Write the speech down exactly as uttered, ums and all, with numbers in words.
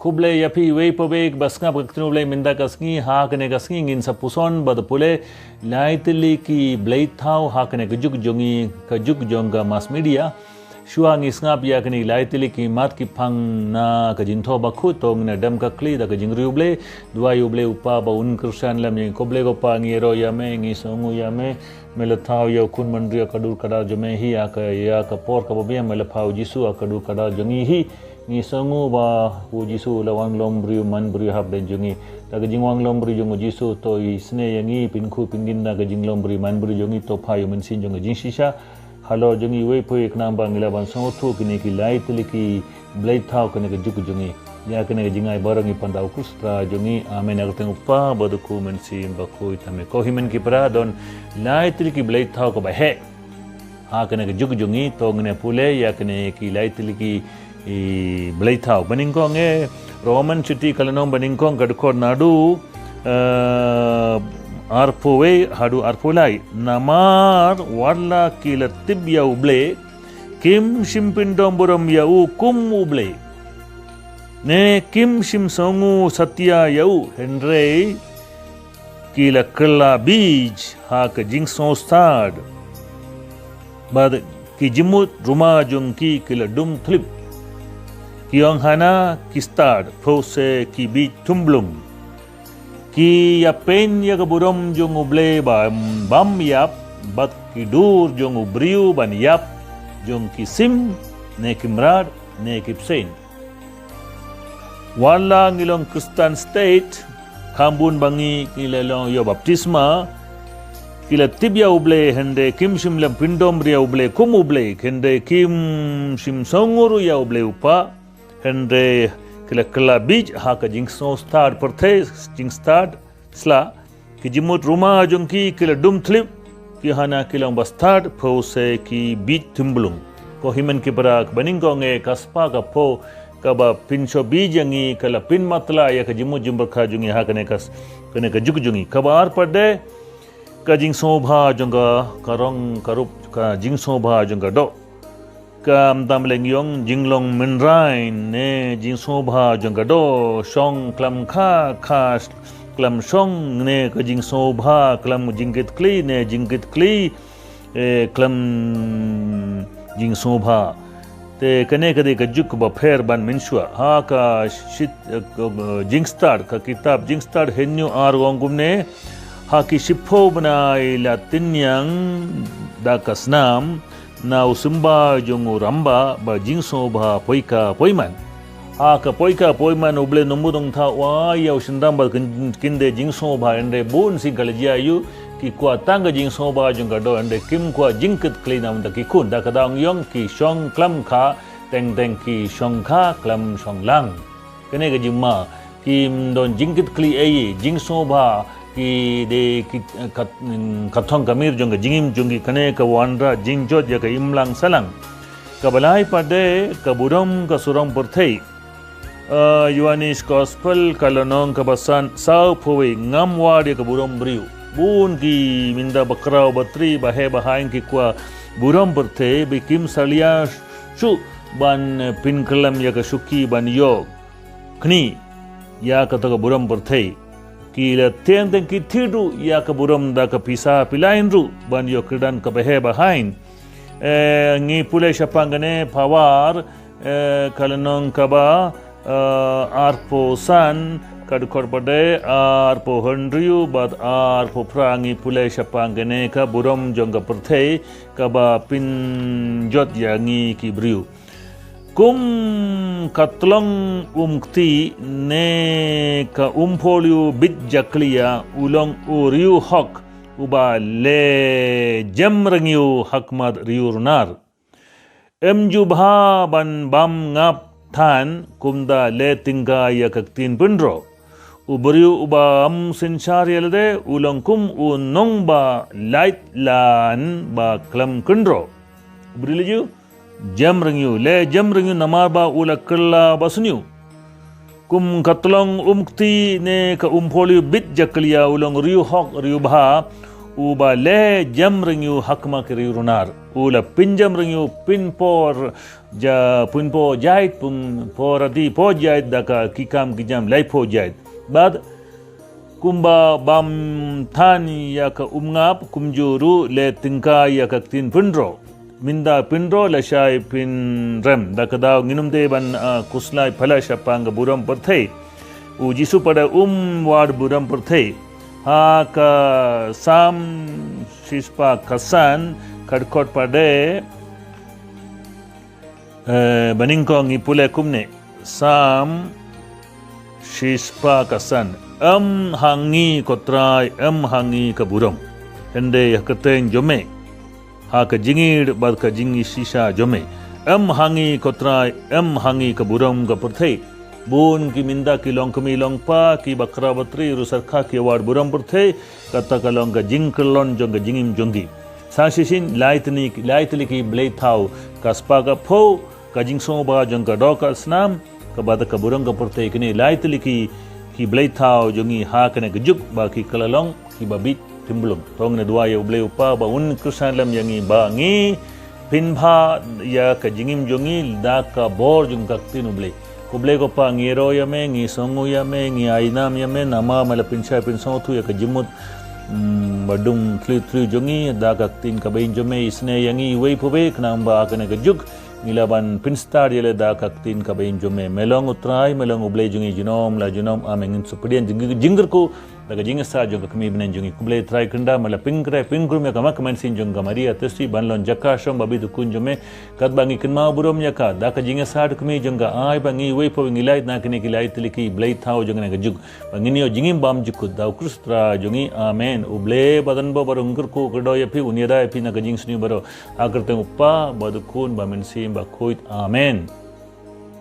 Khublei ïa phi wei pa wei ba sngap ka ktien U Blei mynta ka sngi, ha kane ka sngi ngin sa puson bad pule lai tylli ki blei thaw ha kane ka juk jong ngi, ka juk jong ka mass media. Shuwa ngi sngap ïa kane lai tylli ki mat ki phang na ka jingthoh bakhuid, to ngin ïa dem ka khlieh da ka jingriewblei. Duwai U Blei U Kpa ba un kyrshan lem ïa ngi. Khublei ko Pa, ngi ïaroh ïa me, ngi sngewnguh ïa me. Me la thaw ïa u khun bynriew ha ka dur ka dar jong me hi, ha ka, ïa ka por kaba biang me la phah U Jisu ha ka dur ka dar jong ngi hi. Ngi sngewnguh ba U Jisu u la wan long briew, man briew hapdeng jong ngi. Da ka jingwan long briew jong U Jisu, to isynei ïa ngi, pynkhuid pyndin da ka jinglong briew man briew jong ngi, to phah ïa u mynsiem jong ka jingshisha halor jong ngi wei pa wei, khnang ba ngin lah ban sngewthuh kine ki lai tylli ki blei thaw kane ka juk jong ngi. Ïa kane ka jingai baroh ngi pan da U Khrist Trai jong ngi. Amen. Ha ka kyrteng U Kpa bad U Khun, U Mynsiem Bakhuid. Amen. Ko hynmen ki para, don lai tylli ki blei thaw kaba heh ha kane ka juk jong ngi, to ngin ïa pule ïa kine ki lai tylli ki, i, blei thaw. Ba nyngkong eh, Rom shithi ka lynnong ba nyngkong, ka dkhot naduh, eh, arphew wei haduh arphew lai. Namar wat la ki la tip ïa U Blei, kim shym pyndon burom ïa u kum U Blei, ne kim shym sngewnguh satia ïa u, hynrei ki la kylla bieit ha ka jingsngewstad, bad ki jingmut ruma jong ki ki la dum thlip. Ki ong, hana ki stad, phew se ki bieit thumblung. Ki ïapeit ïa ka burom jong U Blei ba, bym ïap, bad ki dur jong u briew ban ïap, jong ki sim, ne ki mrad, ne ki bseiñ. Wat la ngi long Khristan state, kham bun ba ngi, ngi la long ïoh baptisma, ki la tip ïa U Blei, hynrei kim shym la pyndon burom ïa U Blei kum U Blei, hynrei kim shym sngewnguh ruh ïa U Blei U Kpa, hynrei ki la kylla bieit ha ka jingsngewstad pyrthei, jingstad sla. Ki jingmut ruma jong ki ki la dum thlip, ki hana ki long bastad, phew se ki bieit thumblung. Ko hynmen ki para, ba nyngkong eh, ka spah ka phew kaba pynshoh bieit ïa ngi, ka la pynmatlah ïa ka jingmut jingpyrkhat jong ngi ha kane ka s-, kane ka juk jong ngi. Kaba ar pat de, ka jingsngewbha jong ka, ka rong ka rup, ka jingsngewbha jong ka doh. Khamtam leng ïong, jinglong mynrai, ne jingsngewbha jong ka doh, shong khlem kha, kha khlem shong, ne ka jingsngewbha khlem jingkitkhlieh, ne jingkitkhlieh, eh, khlem jingsngewbha. Te kane ka dei ka juk kaba pher ban mynshuwa. Ha ka shit, eh, ka, eh, Jingstad, ka kitab Jingstad hynñiew ar ong kumne, ha ki shiphew bnai la tynñiang da ka snam, na u symbai jong u rangbah ba jingsngewbha poikha poiman. Ha ka poikha poiman U Blei u ym mut u thaw ïa u shynrang ba kin, kin dei jingsngewbha, hynrei bun sien ka la jia ïa u, ki kwah tang ka jingsngewbha jong ka doh, hynrei kim kwah jingkitkhlieh namar ki khun, da kata ong ïong ki shong khlem kha, teng teng ki shong kha khlem shong lang. Kane ka jingma, kim don jingkitkhlieh ei, jingsngewbha, ki dei ki, ka, ka thong ka mir jong ka jingim jong ki, kane ka wanrah jingjot ïa ka imlang sahlang. Kaba lai pat de, ka burom ka surok pyrthei. Eh, Ïoannis Gospel ka lynnong kaba san, sawphew wei, ngam wad ïa ka burom briew. Bun ki mynta ba khraw ba tri, ba heh ba haiñ ki kwah burom pyrthei, ba kim salia shuh ban, eh, pynkyllem ïa ka shuki ban ïoh khnieh ïa kata ka burom pyrthei. Ki la teng teng ki thied ruh ïa ka burom da ka pisa pylliang ruh ban ïoh kyrdan kaba heh ba haiñ. Eh, ngi pule shaphang kane Pawar, eh, ka lynnong kaba, eh, arphew san, ka dkhot pat de arphew hynriew bad arphew phra, ngi pule shaphang kane ka burom jong ka pyrthei kaba pynjot ïa ngi ki briew. Kum ka tlong umkti ne ka umphorliew bit jaklia, u long u riew hok uba leh jem rngiew ha khmat riew runar. Em ju bha ban bam ngap than, kumta leh tyngka ïa ka ktien pynro. U briew uba ym synshar ïa lade u long kum u nong ba lait lan ba khlem kynro. U briew leh ju jem rngiew, leh jem rngiew namar ba u la kylla ba sniew. Kum ka tlong umkti ne ka umphorliew bit jaklia, u long riew hok riew bha, uba leh jem rngiew ha khmat ki riew runar. U la pynjam rngiew pynpor ja pynpor jait pynpor ati por jait da ka ki kam ki jam lai por jait. Bad kumba bam than ïa ka umngap kumjuh ruh le tyngkai ïa ka ktien pynro. Mynta pynro lashai pynrem da ka daw ngin ym dei ban khuslai pala shaphang ka burom pyrthei. U Jisu pat um wad burom pyrthei. Ha ka Salm shispah ka san khatkhot pat eh, banyngkong ngi pule kumne. Salm shispah ka san. Em ha ngi ko Trai, em ha ngi ka burom. Hynrei ha ka kyrteng jong me, ha ka jingïeit bad ka jingisisa jong me. Em ha ngi ko Trai, em ha ngi ka burom ka pyrthei. Bun ki mynta ki longkmie longkpa ki bakra batri ruh syrkha ki wad burom pyrthei. Kata ka long ka jingkyllon jong ka jingim jong ki. Sa shisien lai tylli lai tylli ki blei thaw ka spah ka phew ka jingsngewbha jong ka doh ka snam kaba da ka burom ka pyrthei kine lai tylli ki blei thaw jong ngi ha kane ka juk ba ki kylla long kiba bit tymblum. To ngin duwai ïa U Blei U Kpa ba un kyrshan lem ïa ngi ba ngi pynbha ïa ka jingim jong ngi da ka bor jong ka ktien U Blei. Ko Blei ko Kpa ngi ro ïa me, ngi sngewnguh ïa me, ngi ai nam ïa me, namar me la pynshai pynsngewthuh ïa ka jingmut ba dum thliew thliew jong ngi da ka ktien kaba im jong me. Isynei ïa ngi iwei pa iwei khnang ba ha kane ka juk ngi lah ban pynstad ïaleh da ka ktien kaba im jong me. Me long U Trai, me long U Blei jong ngi junom la junom. Amen. Ngin sa pdiang jingkyrkhu da ka jingïasaid jong ka kmie bneng jong ngi. Ko Blei Trai Kynrad, me la pynkhreh pynkhreh ïa ka mat ka mynsiem jong ka Maria Theisotti ban long jaka shong ba bit u Khun jong me. Katba ngi kynmaw burom ïa ka da ka jingïasaid kmie jong ka, ai ba ngi iwei pa iwei ngi lait na kine ki lai tylli ki blei thaw jong kane ka juk ba ngin ïoh jingim bymjukut da U Khrist Trai jong ngi. Amen. U Blei ba don bor baroh un kyrkhu kyrdoh ïa phi, un ïada ïa phi na ka jingsniew baroh. Ha ka kyrteng U Kpa bad U Khun bad U Mynsiem Bakhuid. Amen.